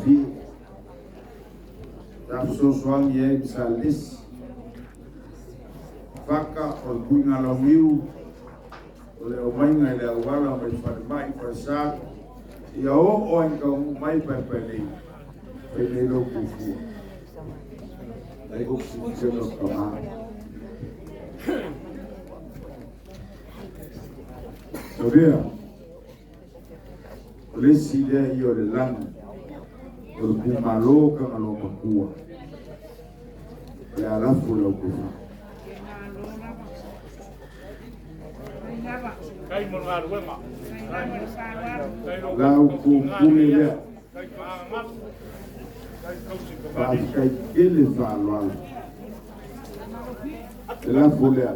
faigofie. Sa fesoasoani ai ma Salelesi. Faka o le puiga launiu o le aumaiga i le auala mai le falemai i Falesa ia oo ai ina taunuu mai Paepaelei, fai nei lau fuafua. Ai ko silafia o tama. Savea, o le isi lea ia o le lagi, o le kumalo Tagaloa Makua, o le alafu o le autofa. Lau pule lea. Faafetai tele faaaloalo. Le lafo lea.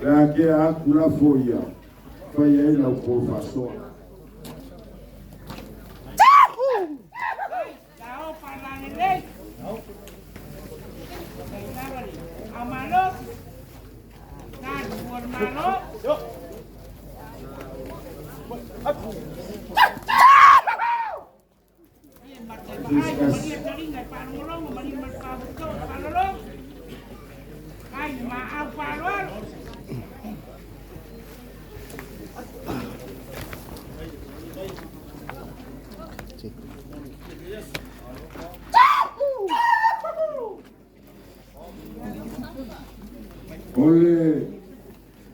Le a kea aku lafo ia, fai ai lau po faasoa. Discuss. O le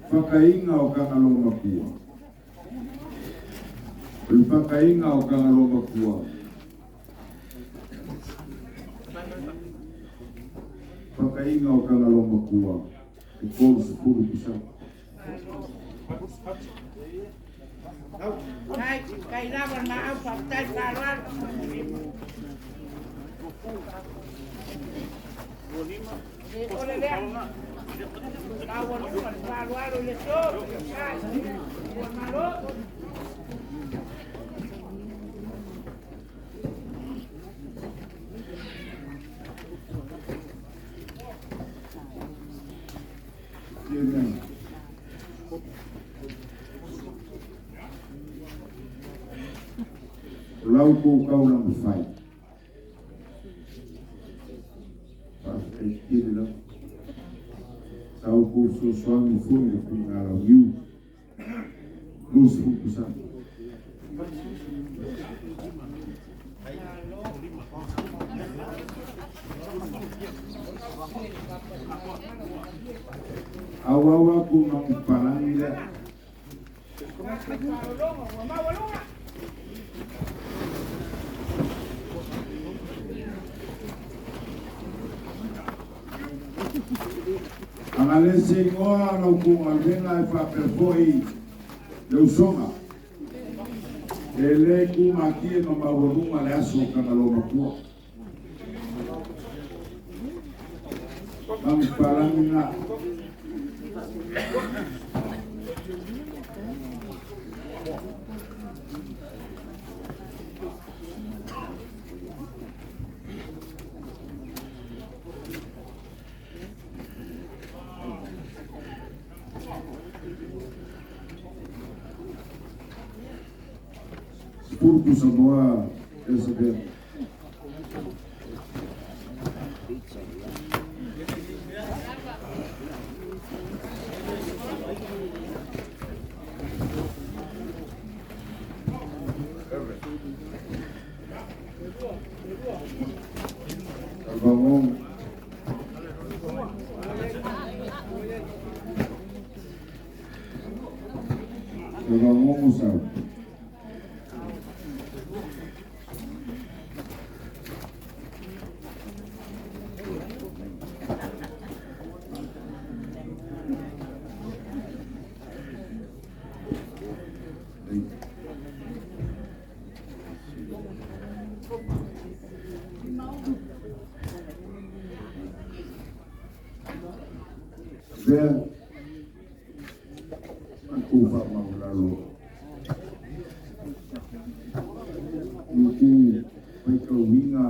fakaiga o Tagaloa Makua. O le fakaiga o Tagaloa Makua. Fakaiga o Tagaloa Makua. E 30 tausaga. Amen. O lau kou kaulama fai. Faafetai tele lava. Sa outou fesoasoani foi i le puiga launiu. 20 tausaga. Auau aku ma papalangi lea. Aga le se igoa lau kou galuega e faapea foi le usoga. E le kumatie ma maualuga le aso o Tagaloa Makua. Manupalagi na. 10 Samoa Elizabeth. Bangon. Bangon Musau. pea matou faamaualalo i outou faitauina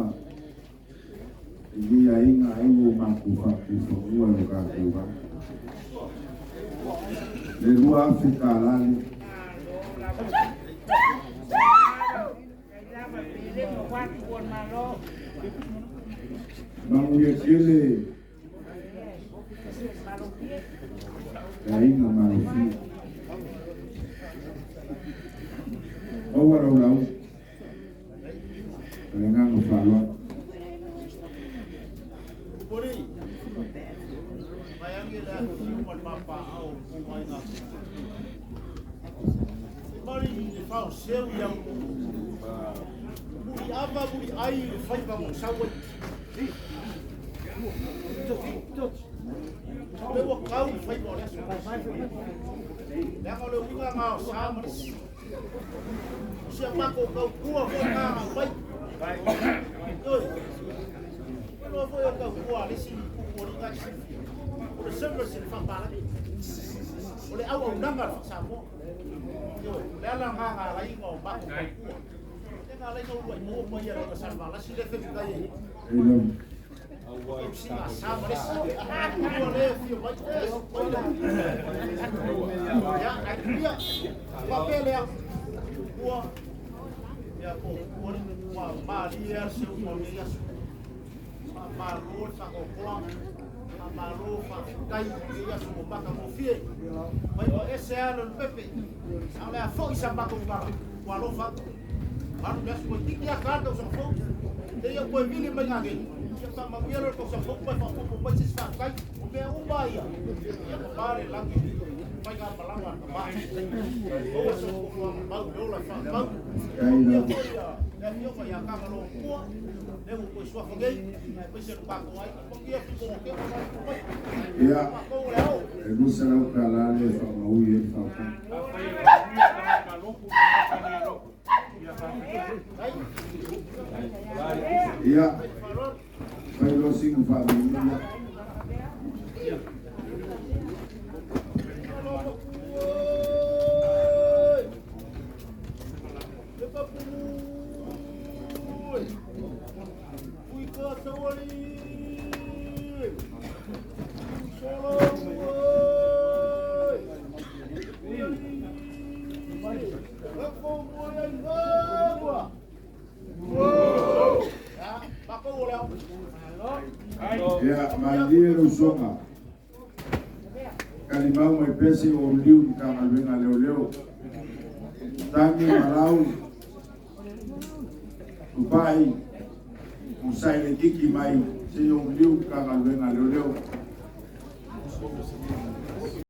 lenei aiga ai ua matou faatuifanua i lo tatou va. Le $2,000 lea. Manuia tele le aiga malofie. Maua lau lauga. Ma le agaga faaaloalo. E lava. Faafetai lava. Ia, e $200 lea e faamaui ai le faautaga. Ia, fai loa sina faamanuia. Ia, malie le usoga. Kalimau mai pea se o liu Matagaluega a Leoleo. Tagi malau tupai musai le kiki mai se o liu Matagaluega a Leoleo.